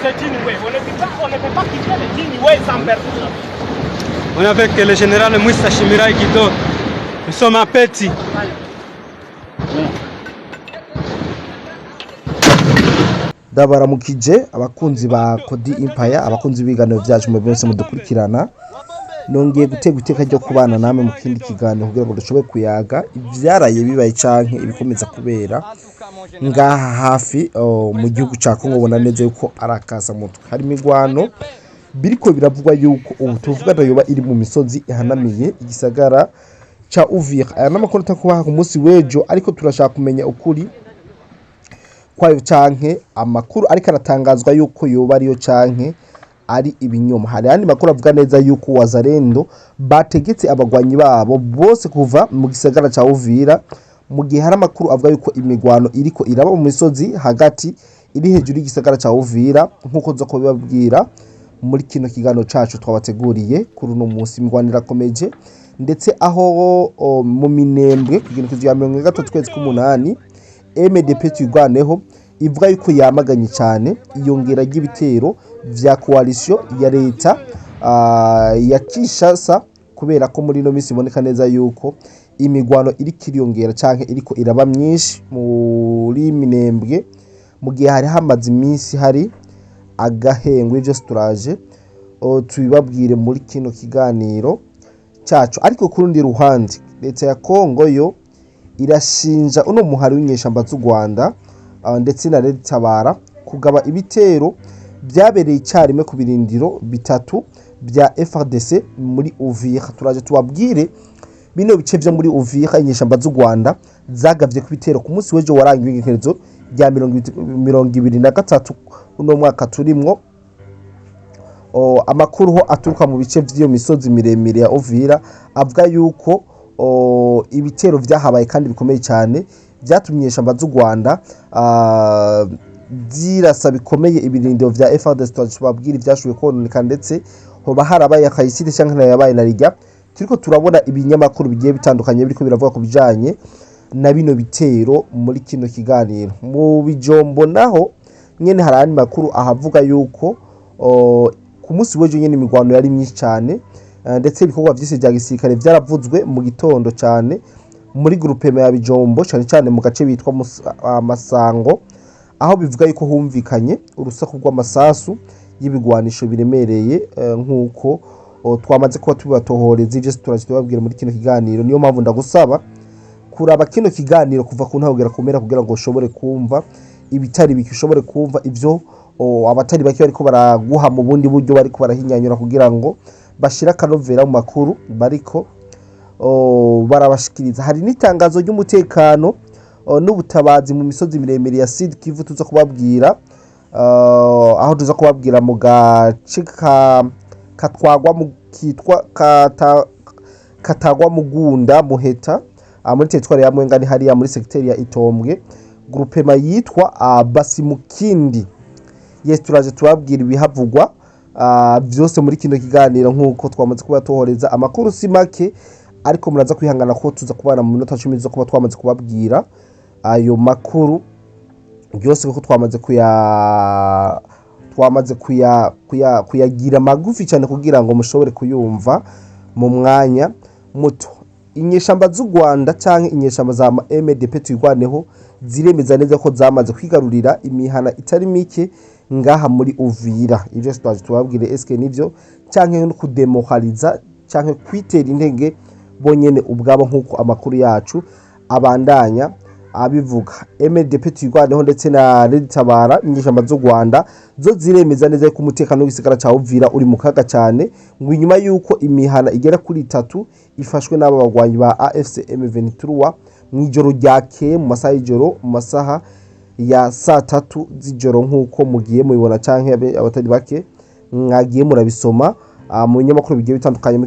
C'est Djinoué. On ne peut pas quitter le Djinoué sans perdre la vie. On est avec le général Moussa Chimirai Guido. Nous sommes à Petit. Ndabaramukije abakunzi ba Kodi Empire, abakunzi b'ibiganiro byacu mu byose mudukurikirana. Nongeye gutega iteka ryo kubana namwe mu kindi kiganiro kugira ngo dushobore kuyaga ivyaraye bibaye canke ibikomeza kubera ngaha hafi mu gihugu ca Kongo. Ubona neza yuko ari akasamutwe, harimo igwano biriko biravugwa yuko ubu tuvugana yoba iri mu misozi ihanamiye igisagara ca Uvira. Aya n'amakuru atakubaha ku munsi w'ejo, ariko turashaka kumenya ukuri kwayo canke amakuru ariko aratangazwa yuko yoba ariyo canke ari ibinyoma. Hari ayandi makuru avuga neza yuko Wazalendo bategetse abagwanyi babo bose kuva mu gisagara ca Uvira, mu gihe hari amakuru avuga yuko imigwano iriko iraba mu misozi hagati iri hejuru y'igisagara ca Uvira, nk'uko nza kubibabwira muri kino kiganiro cacu twabateguriye kuri uno munsi. Imigwano irakomeje, ndetse aho mu Minembwe ku igenekerezo rya 30 kwezi k'umunani, MDP Twirwaneho ivuga yuko yamaganye cyane iyongera ry'ibitero vya coalition ya leta ya Kinshasa, kubera ko muri ino minsi iboneka neza yuko imigwano iriko iriyongera canke iriko iraba myinshi muri Minembwe, mu gihe hari hamaze iminsi hari agahengwe. Vyose turaje tubibabwire muri kino kiganiro cacu. Ariko ku rundi ruhande, leta ya Kongo yo irashinja uno muhari w'inyeshamba z'u Rwanda ndetse na Red Tabara kugaba ibitero byabereye icyarimwe ku birindiro bitatu bya FARDC muri Uvira. Turaje tubabwire bino bice vyo muri Uvira inyeshamba z'u Rwanda zagavye ku bitero ku munsi w'ejo warangiye, igenekerezo rya 23 uno mwaka turimwo. Amakuru ho aturuka mu bice vy'iyo misozi miremire ya Uvira avuga yuko ibitero vyahabaye kandi bikomeye cyane vyatumye inyeshamba z'u Rwanda zirasa bikomeye ibirindiro vya FARDC. Tubabwira ivyashoboye kononekana, ndetse hoba harabaye akayisite canke ntayabaye na rirya. Turiko turabona ibinyamakuru bigiye bitandukanye biriko biravuga ku bijanye na bino bitero muri kino kiganiro. Mu Bijombo naho nyene hari ayandi makuru ahavuga yuko ku munsi w'ejo nyene imigwano yari myinshi cyane, ndetse ibikorwa vyinshi vya gisirikare vyaravuzwe mu gitondo cyane muri groupement ya Bijombo, cyane cyane mu gace bitwa Masango, aho bivuga yuko humvikanye urusaku rw'amasasu y'ibigwanisho biremereye, nk'uko twamaze kuba tubibatohoreza. Ivyo turaje tubabwira muri kino kiganiro. Niyo mpamvu ndagusaba kuraba kino kiganiro kuva ku ntango kugera ku mpera, kugira ngo ushobore kumva ibitari bike, ushobore kumva ivyo abatari bake bariko baraguha mu bundi buryo, bariko barahinyanyura kugira ngo bashire akanovera mu makuru bariko barabashikiriza. Hari n'itangazo ry'umutekano n'ubutabazi mu misozi miremire ya Sud Kivu tuza kubabwira, aho tuza kubabwira mu gace ka katwagwa mu kitwa katagwa Mugunda Muheta, muri teritwari ya Mwenga, ni hariya muri sekiteri ya Itombwe, groupement yitwa Basimukindi. Yes, turaje tubabwira ibihavugwa vyose muri kino kiganiro, nk'uko twamaze kuba tohoreza. Amakuru si make, ariko muraza kwihangana ko tuza kubana mu minota 10 zo kuba twamaze kubabwira ayo makuru yose, kuko twamaze kuyagira magufi cyane kugira ngo mushobore kuyumva mu mwanya muto. Inyeshamba z'u Rwanda canke inyeshamba za MDP Twirwaneho ziremeza neza ko zamaze kwigarurira imihana itari mike ngaha muri Uvira. Ivyo twaje tubabwire, eske nivyo canke no kudemoraliza canke kwitera intege bonyene ubwabo, nk'uko amakuru yacu abandanya abivuga? MDP Twirwaneho ndetse na Red Tabara, inyeshamba z'u Rwanda, zo ziremeza neza ko umutekano w'igisagara ca Uvira uri mu kaga cyane, ngo inyuma yuko imihana igera kuri itatu ifashwe n'aba bagwanyi ba AFC M23 mu ijoro ryakeye, mu masaha y'ijoro, mu masaha ya saa tatu z'ijoro, nk'uko mugiye mubibona canke abatari bake mwagiye murabisoma mu binyamakuru bigiye bitandukanye.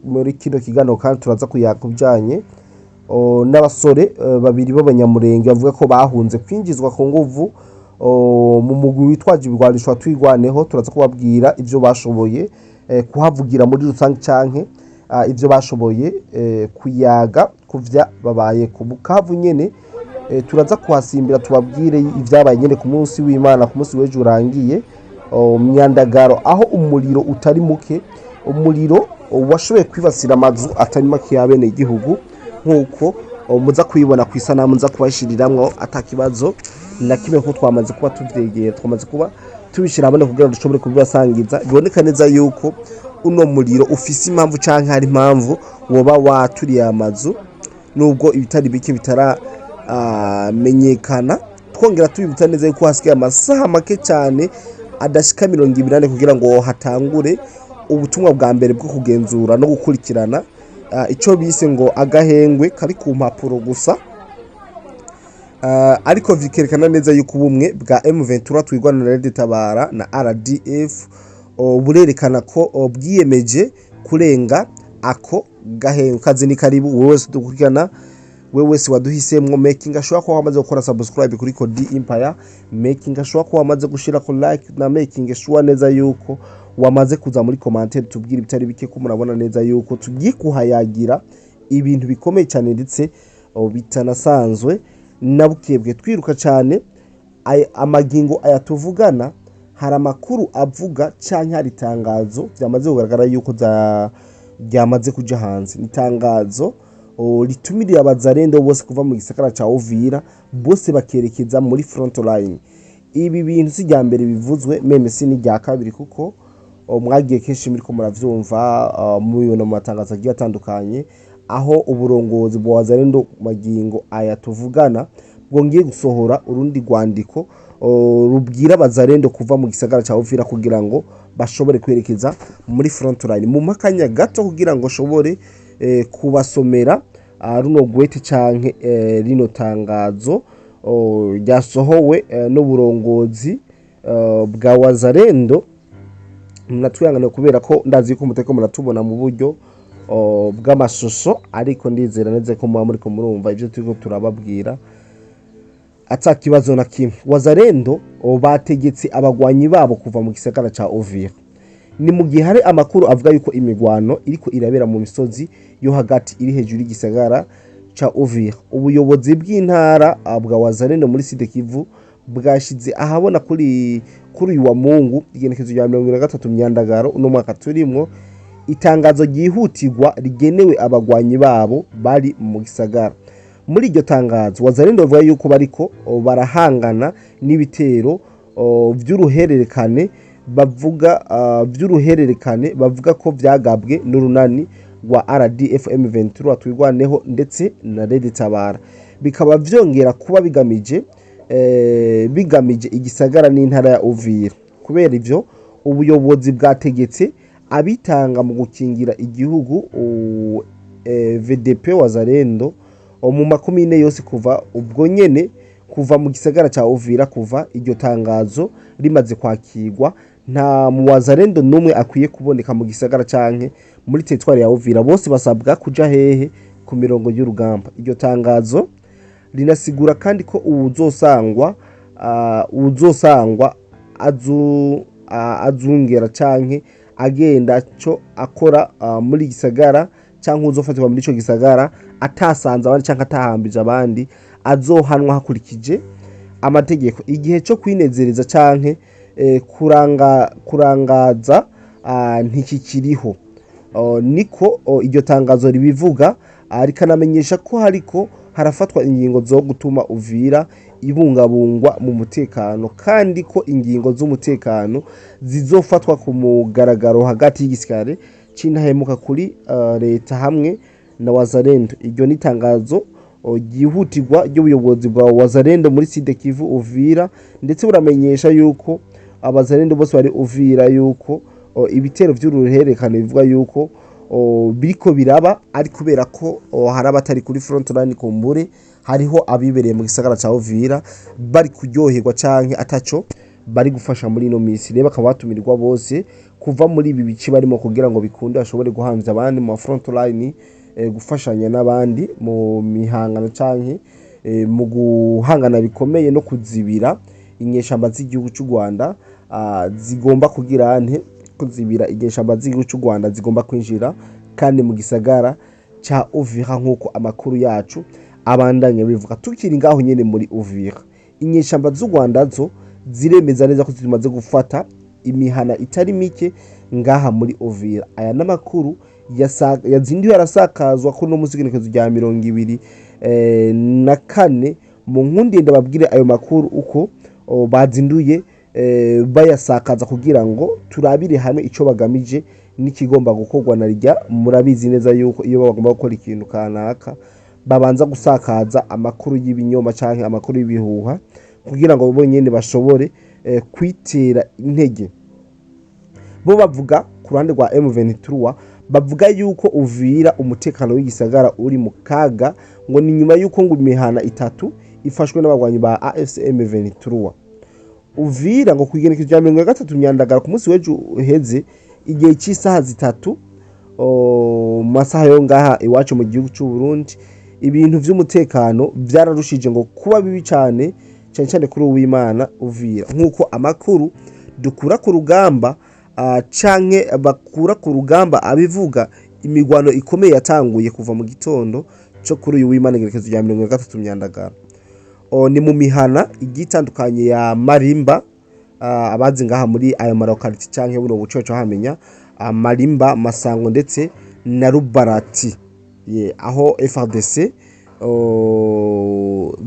Muri kino kiganiro kandi turaza kuyaga ku bijanye n'abasore babiri b'Abanyamurenge bavuga ko bahunze kwinjizwa ku nguvu mu mugwi witwaje ibigwanisho wa Twirwaneho. Turaza kubabwira ivyo bashoboye kuhavugira muri rusange canke ivyo bashoboye kuyaga kuvya babaye ku Bukavu nyene. Turaza kuhasimbira tubabwire ivyabaye nyene ku munsi w'Imana, ku munsi w'ejo urangiye. Myandagaro, aho umuriro utari muke, umuriro washoboye kwibasira amazu atari make y'abene igihugu, nk'uko muza kuyibona ku isanamu nza kubashiriramwo atakibazo na kimwe, ko twamaze kuba tuvyegera, twamaze kuba tubishira hamwe kugira ngo dushobore kubibasangiza. Biboneka neza yuko uno muriro ufise impamvu canke hari impamvu woba waturiye amazu, nubwo ibitari bike bitaramenyekana. Twongera tubibutsa neza yuko hasigaye amasaha make cyane adashika 24 kugira ngo hatangure ubutumwa bwa mbere bwo kugenzura no gukurikirana ico bise ngo agahengwe kari ku mpapuro gusa. Ariko vikerekana neza yuko ubumwe bwa M23 Twirwaneho, Red Tabara na RDF burerekana ko bwiyemeje kurenga ako gahengwe. Kazi ni karibu wewe wese dukurikirana, wewe wese waduhisemwo. Making ashobora kuba wamaze gukora subscribe kuri Kodi Empire, making ashobora kuba wamaze gushira ko like, na making sure neza yuko wamaze kuza muri commentaire tubwira ibitari bike, ko murabona neza yuko tugiye kuhayagira ibintu bikomeye cyane ndetse bitanasanzwe na bukebwe. Twiruka cyane amagingo aya tuvugana, hari amakuru avuga canke hari itangazo byamaze kugaragara yuko ryamaze kuja hanze. Ni itangazo ritumiriye abazarendo bose kuva mu gisagara ca Uvira, bose bakerekeza muri front line. Ibi bintu si irya mbere bivuzwe, même si n'irya kabiri, kuko mwagiye kenshi muriko muravyumva, mubibona mu matangazo agiye atandukanye, aho uburongozi bwa Wazalendo magingo aya tuvugana bwongeye gusohora urundi rwandiko rubwira abazarendo kuva mu gisagara ca Uvira kugira ngo bashobore kwerekeza muri front line. Mu makanya gato kugira ngo shobore kubasomera runo gwete canke rino tangazo ryasohowe n'uburongozi bwa Wazalendo. Muratwihanganira kubera ko ndazi ko muteko muratubona mu buryo bw'amashusho, ariko ndizera neza ko muba muriko murumva ivyo turiko turababwira ata kibazo na kimwe. Wazalendo bategetse abagwanyi babo kuva mu gisagara ca Uvira. Ni mu gihe hari amakuru avuga yuko imigwano iriko irabera mu misozi yo hagati iri hejuru y'igisagara ca Uvira. Ubuyobozi bw'intara bwa Wazalendo muri Sud Kivu bwashize ahabona kuri uyu wa Mungu, igenekerezo rya 23 Myandagaro uno mwaka turimwo, itangazo ryihutirwa rigenewe abagwanyi babo bari mu gisagara. Muri iryo tangazo, Wazalendo bavuga yuko bariko barahangana n'ibitero vy'uruhererekane bavuga vy'uruhererekane bavuga ko vyagabwe n'urunani rwa RDF M23 Twirwaneho ndetse na Red Tabara, bikaba vyongera kuba bigamije igisagara n'intara ya Uvira. Kubera ivyo, ubuyobozi bwategetse abitanga mu gukingira igihugu VDP Wazalendo mu makomine yose kuva ubwo nyene, kuva mu gisagara ca Uvira. Kuva iryo tangazo rimaze kwakirwa, nta mu Wazalendo n'umwe akwiye kuboneka mu gisagara canke muri teritwari ya Uvira. Bose basabwa kuja hehe? Ku mirongo y'urugamba. Iryo tangazo rinasigura kandi ko uwuzosangwa azungera canke agenda co akora muri gisagara, canke uzofatirwa muri ico gisagara atasanze abandi canke atahambije abandi, azohanwa hakurikije amategeko. Igihe co kwinezereza canke kurangaza ntikikiriho. Niko iryo tangazo ribivuga, rikanamenyesha ko hariko harafatwa ingingo zo gutuma Uvira ibungabungwa mu mutekano, kandi ko ingingo z'umutekano zizofatwa ku mugaragaro hagati y'igisirikare c'intahemuka kuri leta hamwe na Wazalendo. Iryo ni itangazo ryihutirwa ry'ubuyobozi bwa Wazalendo muri Sud Kivu Uvira, ndetse buramenyesha yuko abazalendo bose bari Uvira yuko ibitero vy'uruhererekane bivuga yuko biriko biraba ari kubera ko hari abatari kuri front line, kumbure hariho abibereye mu gisagara ca Uvira bari kuryoherwa canke ataco bari gufasha muri ino misi. Rero bakaba batumirirwa bose kuva muri ibi bice barimo kugira ngo bikunde bashobore guhamvya abandi mu front line, gufashanya n'abandi mu mihangano canke mu guhangana bikomeye no kuzibira inyeshamba z'igihugu c'u Rwanda zigomba kugira nte, kuzibira inyeshamba z'igihugu c'u Rwanda zigomba kwinjira kandi mu gisagara ca Uvira, nk'uko amakuru yacu abandanya bivuga. Tukiri ngaho nyene muri Uvira, inyeshamba z'u Rwanda zo ziremeza neza ko zimaze gufata Imihana itari mike ngaha muri Uvira. Aya n'amakuru yazinduye arasakazwa kuri uno munsi w'igenekerezo rya 24. Mu nkundiye ndababwire ayo makuru uko bazinduye bayasakaza kugira ngo turabire hamwe ico bagamije n'ikigomba gukorwa. Na rya murabizi neza yuko iyo bagomba gukora ikintu kanaka babanza gusakaza amakuru y'ibinyoma canke amakuru y'ibihuha kugira ngo bonyene bashobore kwitera intege. Bo bavuga ku ruhande rwa M23, bavuga yuko Uvira umutekano w'igisagara uri mu kaga, ngo ni nyuma yuko ngo imihana itatu ifashwe n'abagwanyi ba AFC M23. Uvira ngo kw'igenekerezo rya 30 Myandagara, ku munsi w'ejo uheze, igihe cy'isaha 3 mu masaha yo ngaha iwacu mu gihugu cy'u Burundi, ibintu vy'umutekano vyararushije ngo kuba bibi cyane cyane cyane kuri Uwimana Uvira, nk'uko amakuru dukura ku rugamba canke bakura ku rugamba abivuga. Imigwano ikomeye yatanguye kuva mu gitondo cyo kuri uyu Wimana, igenekerezo rya 30 Myandagara. Ni mu mihana igiye itandukanye ya Marimba. Abazi ngaha muri ayo ma localités canke buno bucoco hamenya Marimba, Masango ndetse na Rubarati, aho FARDC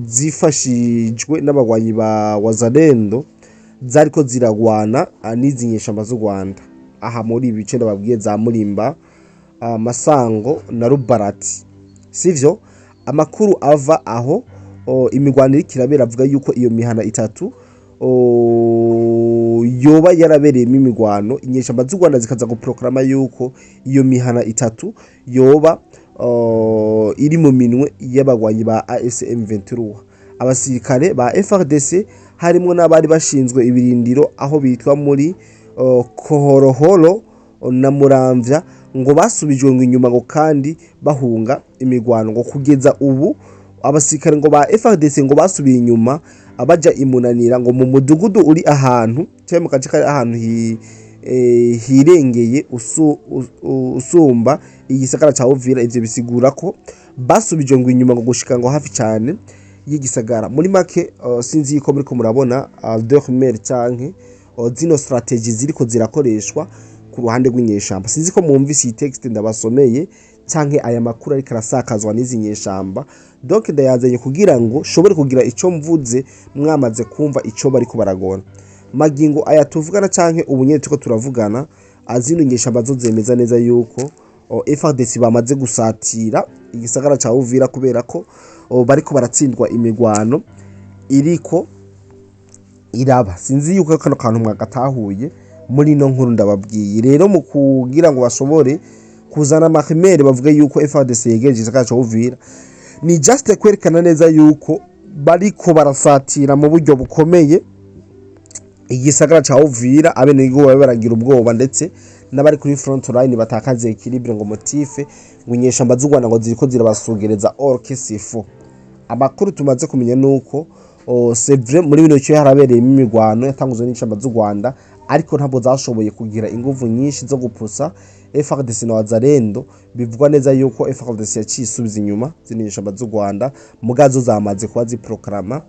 zifashijwe n'abagwanyi ba Wazalendo zariko ziragwana n'izi nyeshamba z'u Rwanda. Aha muri ibi bice ndababwiye za Murimba, Masango na Rubarati, sivyo? Amakuru ava aho imigwano iriko irabera avuga yuko iyo mihana itatu yoba yarabereyemo imigwano, inyeshamba z'u Rwanda zikaza guproklama yuko iyo mihana itatu yoba iri mu minwe y'abagwanyi ba AFC M23. Abasirikare ba FARDC harimwo n'abari bashinzwe ibirindiro aho bitwa muri Kohorohoro na Muramvya ngo basubijwe ngo inyuma, ngo kandi bahunga imigwano. Ngo kugeza ubu abasirikare ngo ba FARDC ngo basubiye inyuma abaja imunanira, ngo mu mudugudu uri ahantu cyangwa mu gace kari ahantu hirengeye usumba igisagara ca Uvira. Ivyo bisigura ko basubijwe ngo inyuma ngo gushika ngo hafi cyane y'igisagara. Muri make sinzi yuko muriko murabona dormer canke zino stratégies ziriko zirakoreshwa ku ruhande rw'inyeshamba. Sinzi ko mwumvise iyi texte ndabasomeye canke aya makuru ariko arasakazwa n'izi nyeshamba. Donc ndayazanye kugira ngo shobore kugira ico mvuze mwamaze kumva ico bariko baragona. Magingo aya tuvugana canke ubu nyene turiko turavugana, azino nyeshamba zo zemeza neza yuko FARDC bamaze gusatira igisagara ca Uvira, kubera ko bariko baratsindwa imigwano iriko iraba. Sinzi yuko kano kantu mwagatahuye muri ino nkuru ndababwiye. Rero mu kugira ngo bashobore kuzana ama rumeurs bavuga yuko FARDC yegereje igisagara ca Uvira, ni just kwerekana neza yuko bariko barasatira mu buryo bukomeye igisagara ca Uvira. Abenegihugu babe baragira ubwoba, ndetse n'abari kuri front line batakaze équilibre, ngo motif ngo inyeshamba z'u Rwanda ngo ziriko zirabasugereza, or que c'est faux. Amakuru tumaze kumenya nuko c'est vrai, muri bino bice harabereyemo imigwano yatangujwe n'inyeshamba z'u Rwanda, ariko ntabwo zashoboye kugira inguvu nyinshi zo gupusa FARDC na Wazalendo. Bivugwa neza yuko FARDC yaciye isubiza inyuma zino nyeshamba z'u Rwanda, mugazo zamaze kuba ziproklama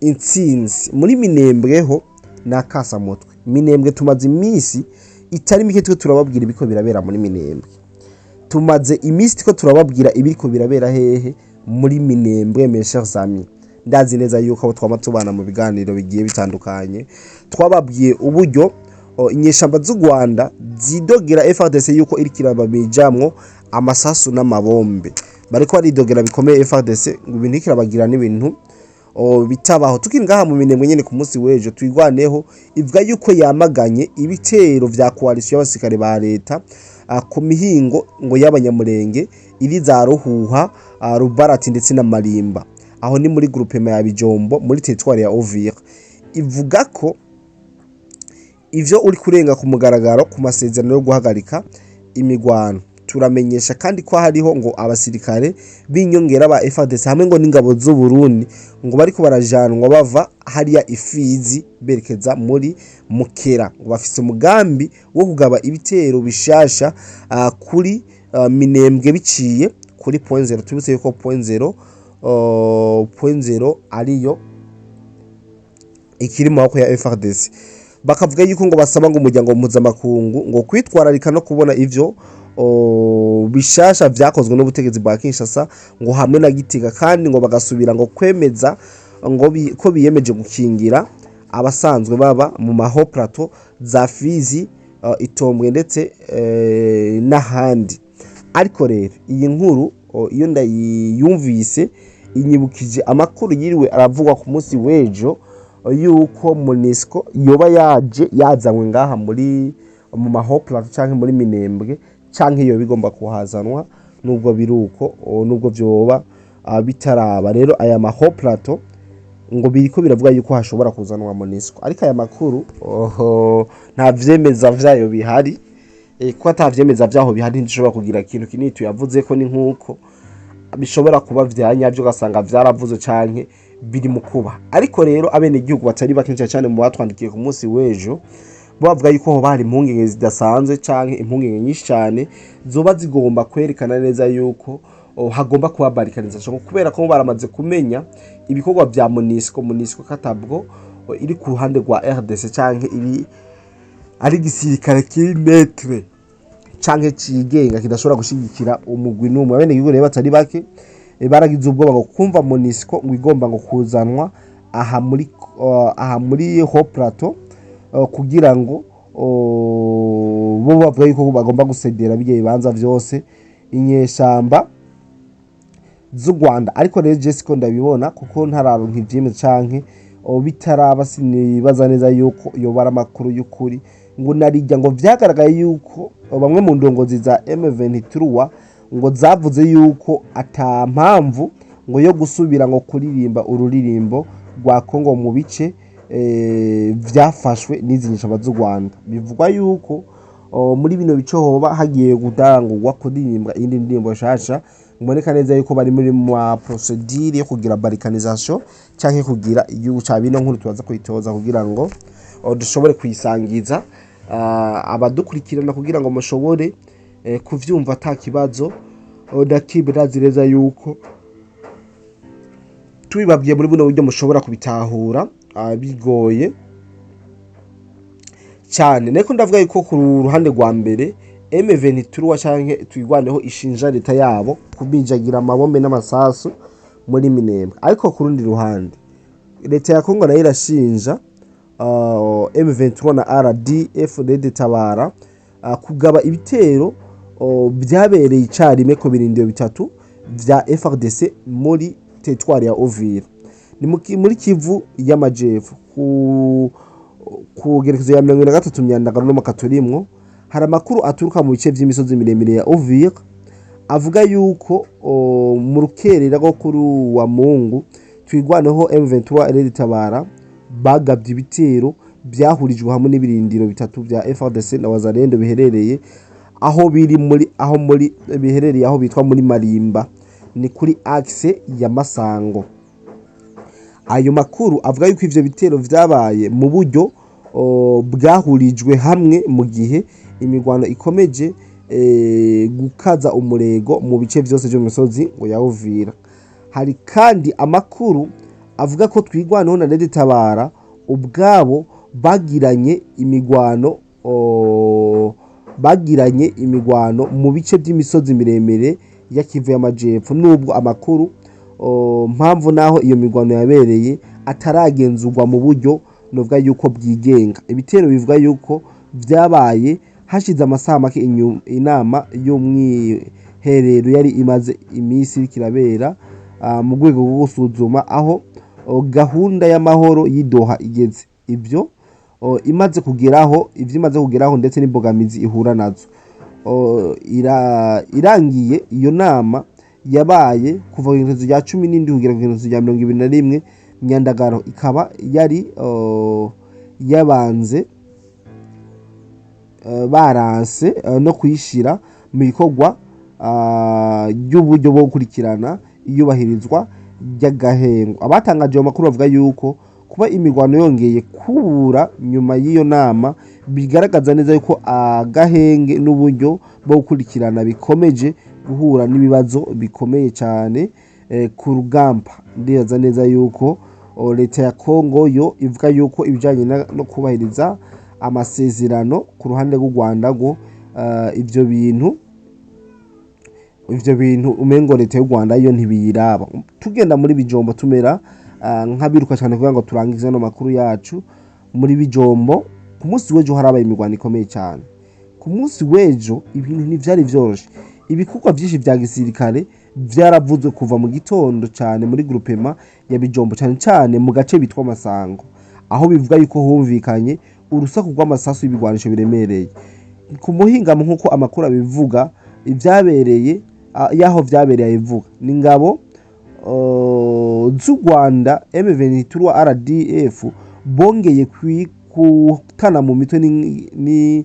intsinzi. Muri Minembwe ho nakasamutwe. Minembwe tumaze iminsi itari mike twe turababwira ibiko birabera muri Minembwe. Tumaze iminsi two turababwira ibiriko birabera hehe? Muri Minembwe. Mes chers amis, ndazi neza yuko abo twama tubana mu biganiro bigiye bitandukanye twababwiye uburyo inyeshamba z'u Rwanda zidogera FARDC yuko iriko irababijamwo amasasu n'amabombe. Bariko baridogera bikomeye FARDC ngo ibintu iriko irabagira n'ibintu bitabaho. Tukiri ngaha mu Minembwe nyene, ku munsi w'ejo Twigwaneho ivuga yuko yamaganye ibitero vya coalition y'abasirikare ba leta ku mihingo ngo y'Abanyamurenge iri za Ruhuha, Rubarati ndetse na Marimba. Aho ni muri groupement ya Bijombo muri territoire ya Uvira. Ivuga ko ivyo uri kurenga ku mugaragaro ku masezerano yo guhagarika imigwano. Turamenyesha kandi ko hariho ngo abasirikare b'inyongera ba FARDC hamwe ngo n'ingabo z'u Burundi ngo bariko barajanwa bava hariya Ifizi berekeza muri Mukera, ngo bafise umugambi wo kugaba ibitero bishasha kuri Minembwe biciye kuri point zero. Tubutse yuko point zero ariyo ikiri mu maboko ya FARDC. Bakavuga yuko ngo basaba ngo umuryango mpuzamakungu ngo kwitwararika no kubona ivyo bishasha vyakozwe n'ubutegetsi bwa Kinshasa ngo hamwe na Gitega, kandi ngo bagasubira ngo kwemeza ngo ko biyemeje gukingira abasanzwe baba mu ma hauts plateaux za Fizi, Itombwe ndetse n'ahandi. Ariko rero iyi nkuru iyo ndayiyumvise inyibukije amakuru yiriwe aravugwa ku munsi w'ejo yuko MONUSCO yoba yaje yazanywe ngaha muri mu ma hauts plateaux canke muri Minembwe, canke yoba igomba kuhazanwa, nubwo biruko nubwo vyoba bitaraba. Rero aya ma hauts plateaux ngo biriko biravuga yuko hashobora kuzanwa MONUSCO, ariko aya makuru oho, nta vyemeza vyayo bihari. Ko ata vyemeza vyaho bihari, ntidushobora kugira ikintu kinini tuyavuze ko. Ni nkuko bishobora kuba vya nyavyo, ugasanga vyaravuze canke biri mu kuba. Ariko rero abenegihugu batari bake, cane cane mu batwandikiye ku munsi w'ejo, bo bavuga yuko hoba hari impungenge zidasanzwe canke impungenge nyinshi cane zoba zigomba kwerekana neza yuko hagomba kuba balkanisation, kubera ko baramaze kumenya ibikorwa vya MONUSCO. MONUSCO katabwo iri ku ruhande rwa RDC canke iri ari igisirikare kiri neutre canke cigenga kidashobora gushigikira umugwi n'umwe. Abenegihugu rero batari bake baragize ubwoba ngo kumva MONUSCO ngo igomba ngo kuzanwa aha muri Haut Plateau, kugira ngo bo bavuga yuko bagomba gusedera birya bibanza vyose inyeshamba z'u Rwanda. Ariko rero je siko ndabibona, kuko ntararonka ivyemeza canke bitaraba, sinibaza neza yuko yoba ari amakuru y'ukuri. Ngo narijya ngo vyagaragaye yuko bamwe mu ndongozi za M23 ngo zavuze yuko ata mpamvu ngo yo gusubira ngo kuririmba ururirimbo rwa Kongo mu bice vyafashwe n'izi nyeshamba z'u Rwanda. Bivugwa yuko muri bino bice hoba hagiye gutangurwa kuririmbwa iyindi ndirimbo nshasha. Mboneka neza yuko bari muri ma procédure yo kugira balkanisation canke kugira igihugu ca bino. Nkuru tubaza kuyitoza kugira ngo dushobore kuyisangiza abadukurikirana, kugira ngo mushobore kuvyumva ata kibazo. Ndakibirazi neza yuko tubibabwiye muri buno buryo mushobora kubitahura bigoye cyane. Niko ndavuga yuko ku ruhande rwa mbere M23 canke Twirwaneho ishinja leta yabo kubijagira amabombe n'amasasu muri Minembwe, ariko ku rundi ruhande leta ya Kongo nayo irashinja M23 na RDF Tabara kugaba ibitero byabereye icarimwe ku birindiro bitatu vya FARDC muri territoire ya Uvira, ni muri Kivu y'Amajepfo, ku gerekezo ya 73 Myandagaro no turimwo. Hari amakuru aturuka mu bice vy'imisozi miremire ya Uvira avuga yuko mu rukerera rwo kuri wa Mungu Twirwaneho, M23 RD Tabara bagabye ibitero byahurijwe hamwe n'ibirindiro bitatu vya FARDC na Wazalendo biherereye aho biri muri aho muri biherereye aho bitwa muri Marimba, ni kuri axe ya Masango. Ayo makuru avuga yuko ivyo bitero vyabaye mu buryo bwahurijwe hamwe mu gihe imigwano ikomeje gukaza umurego mu bice vyose vyo mu misozi ngo ya Uvira. Hari kandi amakuru avuga ko Twirwaneho na Red Tabara ubwabo bagiranye imigwano mu bice by'imisozi miremire ya Kivu y'Amajepfo, nubwo amakuru mpamvu naho iyo migwano yabereye ataragenzurwa mu buryo novuga yuko bwigenga. Ibitero bivuga yuko vyabaye hashize amasaha make inama y'umwiherero yari imaze iminsi iriko irabera mu rwego rwo gusuzuma aho gahunda y'amahoro y'i Doha igeze, ivyo imaze kugeraho, ivyo imaze kugeraho ndetse n'imbogamizi ihura nazo. Irangiye iyo nama yabaye kuva ku igenekerezo rya 17 kugera ku igenekerezo rya 21 Myandagaro, ikaba yari yabanze baranse no kuyishira mu bikorwa ry'uburyo bwo gukurikirana iyubahirizwa ry'agahengo. Abatangaje ayo makuru bavuga yuko kuba imigwano yongeye kubura nyuma y'iyo nama bigaragaza neza yuko agahenge n'uburyo bwo gukurikirana bikomeje guhura n'ibibazo bikomeye cyane ku rugamba. Ndibaza neza yuko leta ya Kongo yo ivuga yuko ibijanye no kubahiriza Amasezerano ku ruhande rw'u Rwanda ngo ivyo bintu umengo leta y'u Rwanda yo ntibiyiraba. Tugenda muri Bijombo, tumera nk'abiruka cyane kugira ngo turangize ano makuru yacu. Muri Bijombo ku munsi w'ejo harabaye imirwano ikomeye cyane. Ku munsi w'ejo ibintu ntivyari vyoroshe, ibikorwa vyinshi vya gisirikare vyaravuzwe kuva mu gitondo cyane muri groupement ya Bijombo, cyane cyane mu gace bitwa Masango, aho bivuga yuko humvikanye urusaku rw'amasasu y'ibigwanisho biremereye ku muhingamo. Nk'uko amakuru abivuga, ivyabereye yaho vyabereye abivuga ni ingabo z'u Rwanda M23 RDF bongeye kutana mu mitwe ni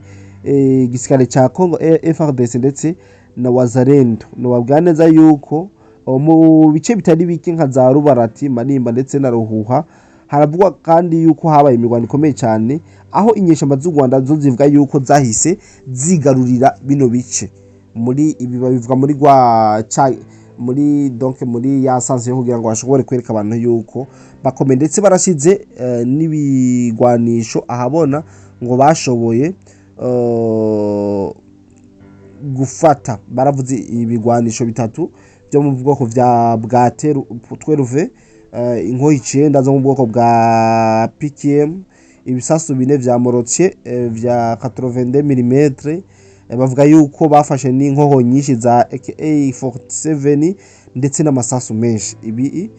gisirikare ca Congo FARDC ndetse na Wazalendo. Nobabwira neza yuko mu bice bitari bike nka za Rubarati, Manimba ndetse na Ruhuha haravugwa kandi yuko habaye imirwano ikomeye cyane, aho inyeshamba z'u Rwanda zo zivuga yuko zahise zigarurira bino bice. Muri ibi babivuga muri rwa ca muri donc muri ya sanse yo kugira ngo bashobore kwereka abantu yuko bakomeye, ndetse barashize n'ibigwanisho ahabona ngo bashoboye gufata. Baravuze ibigwanisho bitatu byo mu bwoko bwa 12, inkoho 9 zo mu bwoko bwa PKM, ibisasu bine vya mortier vya 82 mm. Bavuga yuko bafashe n'inkoho nyinshi za AK47 ndetse n'amasasu menshi. Ibi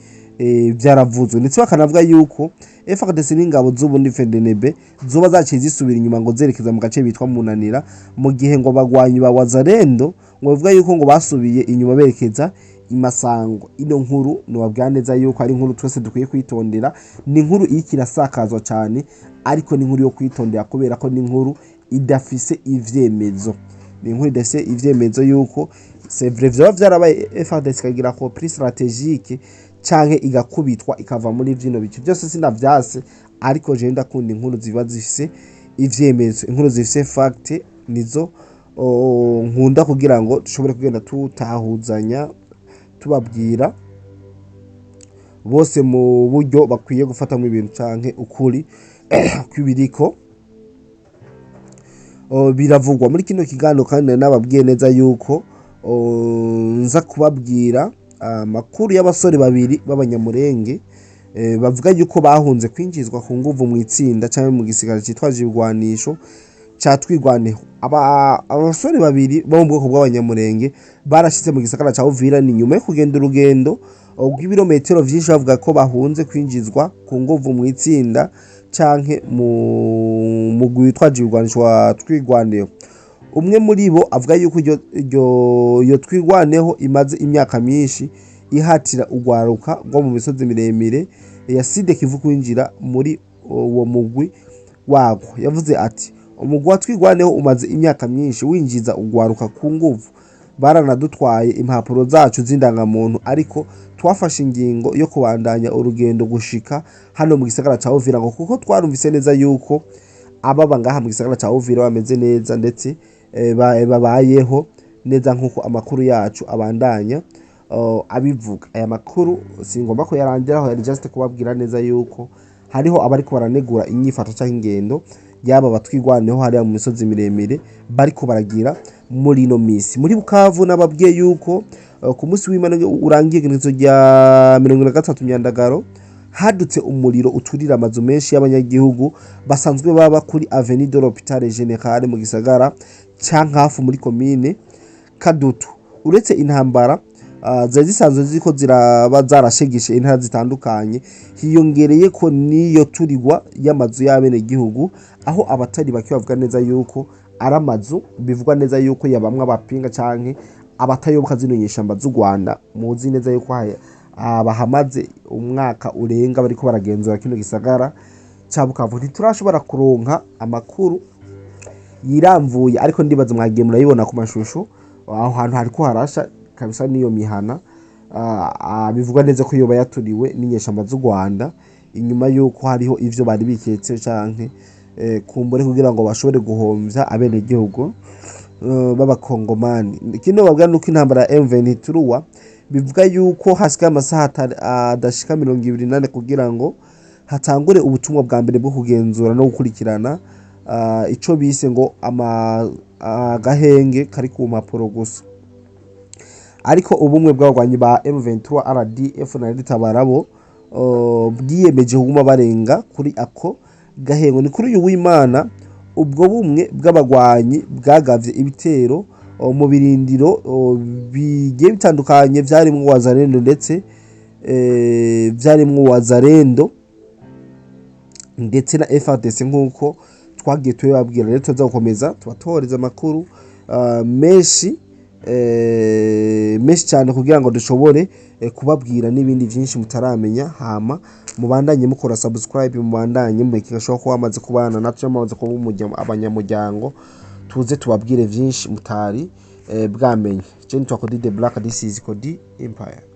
vyaravuzwe, ndetse bakanavuga yuko FARDC n'ingabo z'ubundi FDNB zoba zaciye zisubira inyuma ngo zerekeza mu gace bitwa Munanira, mu gihe ngo bagwanyi ba Wazalendo ngo bavuga yuko ngo basubiye inyuma berekeza Imasango. Ino nkuru nobabwira neza yuko ari inkuru twese dukwiye kwitondera. Ni inkuru iriko irasakazwa cyane, ariko ni inkuru yo kwitondera kubera ko ni inkuru idafise ivyemezo. Ni inkuru idafise ivyemezo yuko c'est vrai vyoba vyarabaye, FARDC ikagira repli stratégique canke igakubitwa ikava muri vino bice byose, sinavyase, ariko je ndakunda inkuru ziba zifise ivyemezo, inkuru zifise fact nizo nkunda kugira ngo dushobore kugenda tutahuzanya, tubabwira bose mu buryo bakwiye gufatamo ibintu canke ukuri kw'ibiriko biravugwa muri kino kiganiro. Kandi nari nababwiye neza yuko nza kubabwira amakuru y'abasore babiri b'Abanyamurenge bavuga yuko bahunze kwinjizwa ku nguvu mu itsinda cyangwa mu gisirikare cyitwaje ibigwanisho ca Twigwaneho. Abasore babiri bo mu bwoko bw'Abanyamurenge barashitse mu gisagara ca Uvira ni nyuma yo kugenda urugendo rw'ibirometero vyinshi, bavuga ko bahunze kwinjizwa ku nguvu mu itsinda canke mu mugwi witwaje ibigwanisho wa Twigwaneho. Umwe muri bo avuga yuko iyo Twigwaneho imaze imyaka myinshi ihatira urwaruka rwo mu misozi miremire ya Sud Kivu kwinjira muri uwo mugwi warwo. Yavuze ati: "Umugwi wa Twigwaneho umaze imyaka myinshi winjiza urwaruka ku nguvu, baranadutwaye impapuro zacu z'indangamuntu, ariko twafashe ingingo yo kubandanya urugendo gushika hano mu gisagara ca Uvira, ngo kuko twarumvise neza yuko ababa ngaha mu gisagara ca Uvira bameze neza ndetse babayeho neza." Nk'uko amakuru yacu abandanya abivuga, aya makuru singomba kuyarangiraho, yari just kubabwira neza yuko hariho abariko baranegura inyifato canke ingendo yaba Batwigwaneho hariya mu misozi miremire bariko baragira muri ino misi. Muri Bukavu nababwiye yuko ku munsi w'Imana urangiye, igenekerezo rya 33 Myandagaro, hadutse umuriro uturira amazu menshi y'abanyagihugu basanzwe baba kuri Avenue de l'Hôpital Général mu gisagara ca Nkafu muri komine Kadutu. Uretse intambara zari zisanzwe ziriko ziraba zarashegeshe intara zitandukanye, hiyongereye ko n'iyo turigwa y'amazu y'abenegihugu, aho abatari bake bavuga neza yuko ari amazu bivugwa neza yuko yabamwe abapinga canke abatayoboka zino nyeshamba z'u Rwanda. Muzi neza yuko bahamaze umwaka urenga bariko baragenzura kino gisagara ca Bukavu. Ntiturashobora kuronka amakuru yiramvuye, ariko ndibaza mwagiye murabibona ku mashusho, aho hantu hariko harasha kabisa n'iyo mihana bivugwa neza ko yoba yaturiwe n'inyeshamba z'u Rwanda inyuma yuko hariho ivyo bari biketse canke kumbure kugira ngo bashobore guhomvya abenegihugu b'Abakongomani. Kino babwira nuko intambara ya M23 bivuga yuko hasigaye amasaha adashika 24 kugira ngo hatangure ubutumwa bwa mbere bwo kugenzura no gukurikirana. ico bise ngo agahenge kari ku mpapuro gusa. Ariko ubumwe bw'abagwanyi ba M23 RDF na RED-Tabara bo bwiyemeje kuguma barenga kuri ako gahengo. Ni kuri uyu w'Imana ubwo bumwe bw'abagwanyi bwagavye ibitero mu birindiro bigiye bitandukanye vyarimwo Wazalendo, ndetse vyarimwo Wazalendo ndetse na FARDC, nk'uko twagiye tubibabwira. Rero tuza gukomeza tubatoreza amakuru menshi, menshi cyane, kugira ngo dushobore kubabwira n'ibindi byinshi mutaramenya. Hama mubandanye mukora subscribe, mubandanye mureke gashobora kuba bamaze kubana natwe, bamaze kuba abanyamuryango, tuze tubabwire byinshi mutari bwamenye. Je nitwa Kodi the Black, this is Kodi Empire.